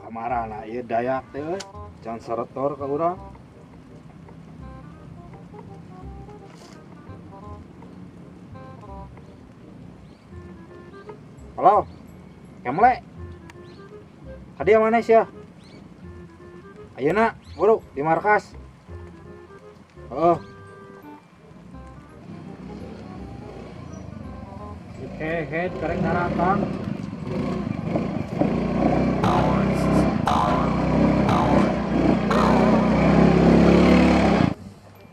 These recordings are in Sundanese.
Kamarana ieu Dayak teh euy. Can seretor ka urang. Halo. Kemle. Kadieu mana sia? Ayeuna buru di markas. Heeh. Hehe, karek daratang.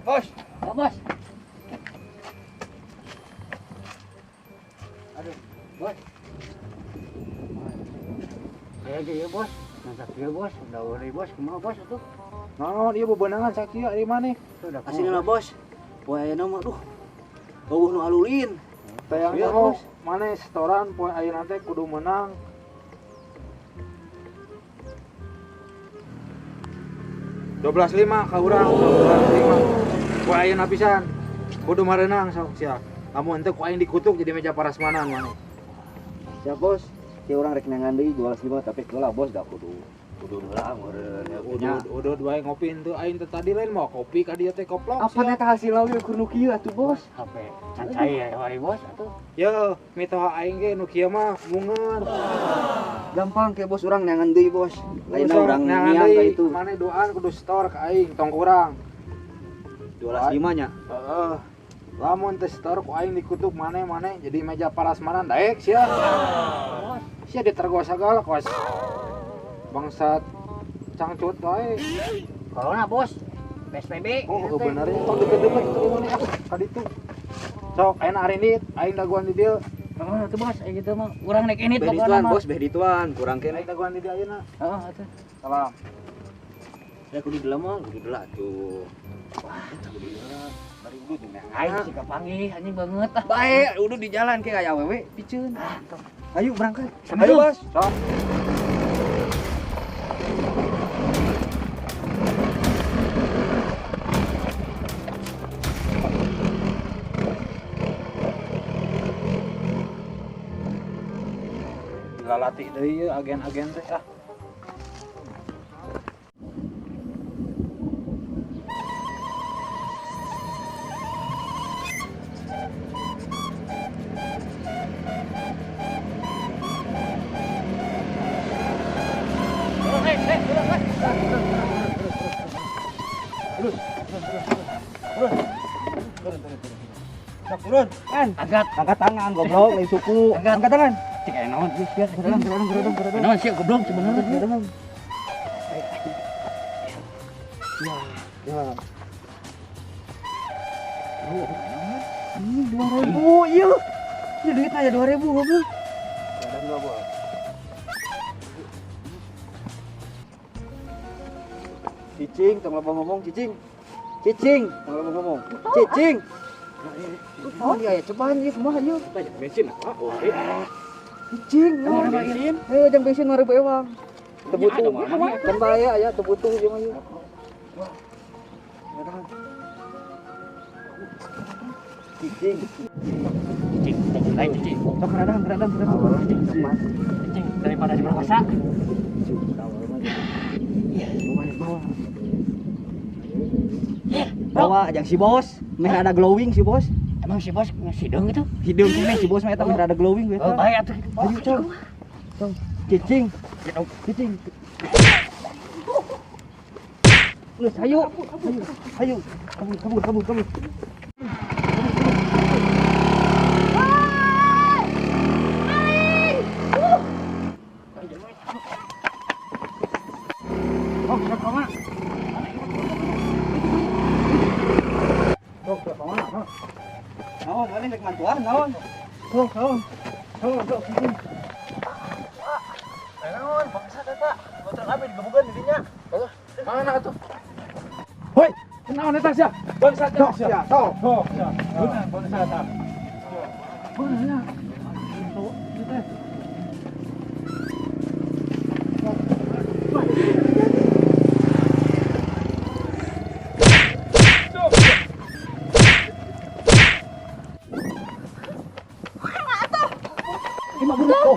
Bos, oh, bos. Aduh, bos. Kayak gitu ya, bos. Mantap ya, bos. Udah worry, bos. Kumaha, bos atuh? Naon ieu bebenangan sakieu ari maneh? Asli lah, bos. Poe ayeuna mah duh. Eueuh nu alulin. Tayang Iya, nyaho bos. maneh setoran poe ayeuna teh kudu menang. 12.5 ka urang, 12.5. Poe ayeuna pisan. Kudu mareunang sok sia. Lamun teu ku aing dikutuk jadi meja parasmanan maneh. Siap, bos. Ki urang rek neangan deui 12.5 tapi heula bos da kudu kudu heula meureun ya nya. Udud udud wae ngopi henteu aing teh tadi lain mau kopi ka dieu teh koplok. Apa eta hasilna we keur nu kieu atuh, bos? HP can cai ya worry, bos atuh. Yo, mitoha aing ge nu kieu mah mungeun. Gampang ke bos urang neangan deui, bos. Lainna Sok, urang neangan niang ka deui. itu. Maneh doan kudu setor ka aing tong kurang. 12.5 nya. Heeh. Lamun teu setor ku aing dikutuk maneh-maneh jadi meja parasmanan daek sia. Sia ditergo sagala kos. Bangsat cangcut wae. Corona, bos. PSBB. Oh, bener ya. Tong deket-deket itu maneh ah ka ditu. Sok ayeuna ari ini aing dagoan di dieu. Oh, atuh bos, aya gitu mah. Urang naik ini Beh pokokna dituan, mah. bos, beh dituan, kurang kene. Aing dagoan di dieu ayeuna. Heeh, atuh. Salam. Ya kudu deula mah, kudu deula atuh. Wah, kudu deula. Bari udud neangan. Aing sih kapanggih anjing banget ah. Bae, udud di jalan ke aya awewe piceun. Ah, tong. Ayo berangkat. Assalamualaikum. Ayo, bos. Sok. Dilalatih deui ieu agen-agen teh ah. Turun. Kan. Angkat. Angkat tangan goblok, lain suku. Angkat. Angkat tangan. Cek aya naon sih sia. Turun, turun, turun, turun. Naon sia goblok sebenarnya. Turun. Ya, ya. Ini 2.000, iya. Ini duitnya ya 2.000 goblok. Ada enggak, Bos? Cicing, tong loba ngomong cicing. Cicing, tong loba ngomong. Cicing. Oh, iya ya, cobaan ieu kumaha ieu? Banyak bensin ah. Oh, Cicing, naon bensin. Eh, jang bensin 2.000 ewang. Teu butuh. Kan bae aya teu butuh ieu mah ieu. Cicing. Cicing, lain cicing. Sok radang, radang, radang. Cicing daripada diperkosa. Bawa jang si bos, meh ada glowing si bos. Emang si bos hideung gitu? Hideung keneh si bos mah eta meh rada glowing Oh, eta. bae atuh. Ayo, cong. Cong. Cicing. Cicing. Geus, ayo. Ayo, ayo. Kabur, kabur, kabur, kabur. Oh, sok ka mana? Sok sok ka mana? Naon, maneh rek mantuan naon? Sok, naon? Sok, sok, cicing. Naon, bangsat eta. Motor kabeh digebugan di dinya. Heuh, mana atuh? Hoi, naon eta sia? Bangsat eta sia. Sok, sok sia. Beunang bangsat eta. Beunang. Tuh, ieu teh. Lima buru. Oh,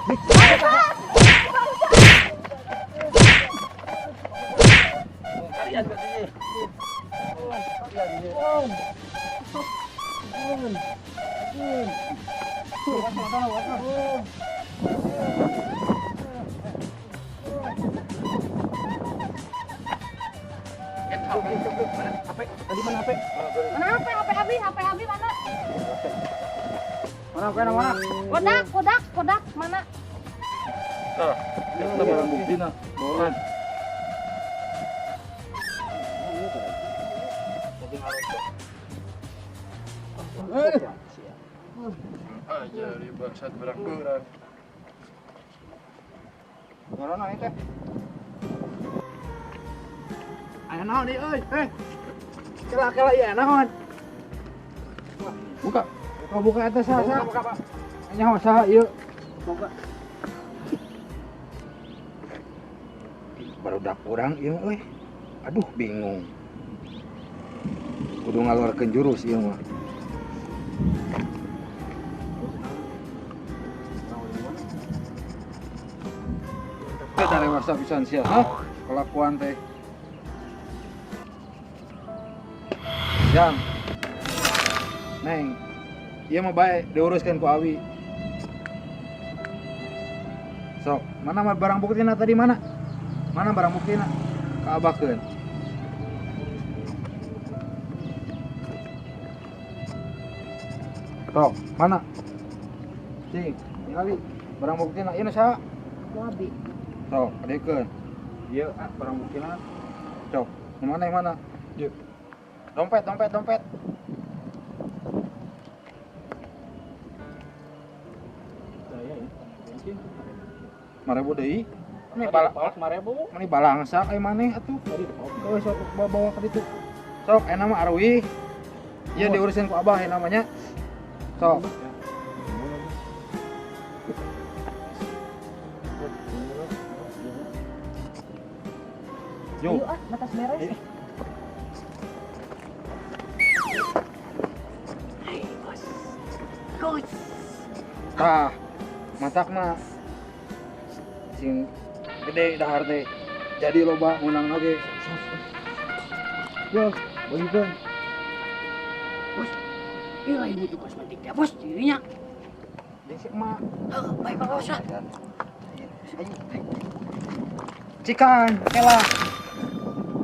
Abi mana? Mana pena mana? Kodak, kodak, kodak mana? Tah, eta barang buktina. Boran. Aja di bangsat barang kurang. Corona ini teh. Aya naon ieu euy? Eh. Kela-kela ieu naon? Buka. Buka buka eta saha? Buka, Pak. Nyaho saha ieu? Buka. Barudak urang ieu euy. Aduh bingung. Kudu ngaluarkeun jurus ieu mah. Teh dewasa pisan sia, hah? Kelakuan teh. Jang. Neng. Ieu mah bae diuruskeun ku Awi. Sok, mana barang buktina tadi mana? Mana barang buktina? Kaabakeun. Sok, mana? Cing, ningali barang buktina ieu saha? Abi. Sok, adekeun. Ieu barang buktina. Sok, mana yang mana? Ieu. Dompet, dompet, dompet. Marebu deui. Meni balak marebu. Meni balangsa ai maneh atuh. Heuh sok bawa ka ditu. Sok aya nama arwih. Ieu diurusin ku abah ya namanya. Sok. Yo. Ayo ah, batas beres. Hai, bos. Coach. Tah, matak mah sing gede dahar teh. Jadi loba menang oge. Yo, bagikeun. Bos. Ieu lain butuh kosmetik ya, bos, dirinya. Jeung si emak. Heuh, baik Pak Bos lah. Cikan, kela.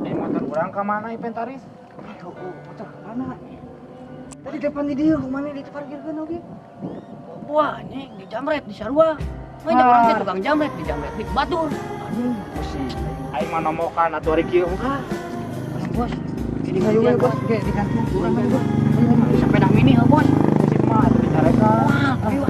Eh motor urang ka mana inventaris? Aduh, motor ka mana? Tadi depan di dieu kumaha diparkirkeun oge? Wah, ini di jamret di sarua. Banyak orang teh tukang jamret di jamret di batur. Aduh, pusing. Aing mah nomokan atuh ari kieu. Ah, bos. Ini kayu we, bos. Ge diganti urang kan, bos. Sepeda mini, bos. Si emak atuh dicarekan. Wah, ayo.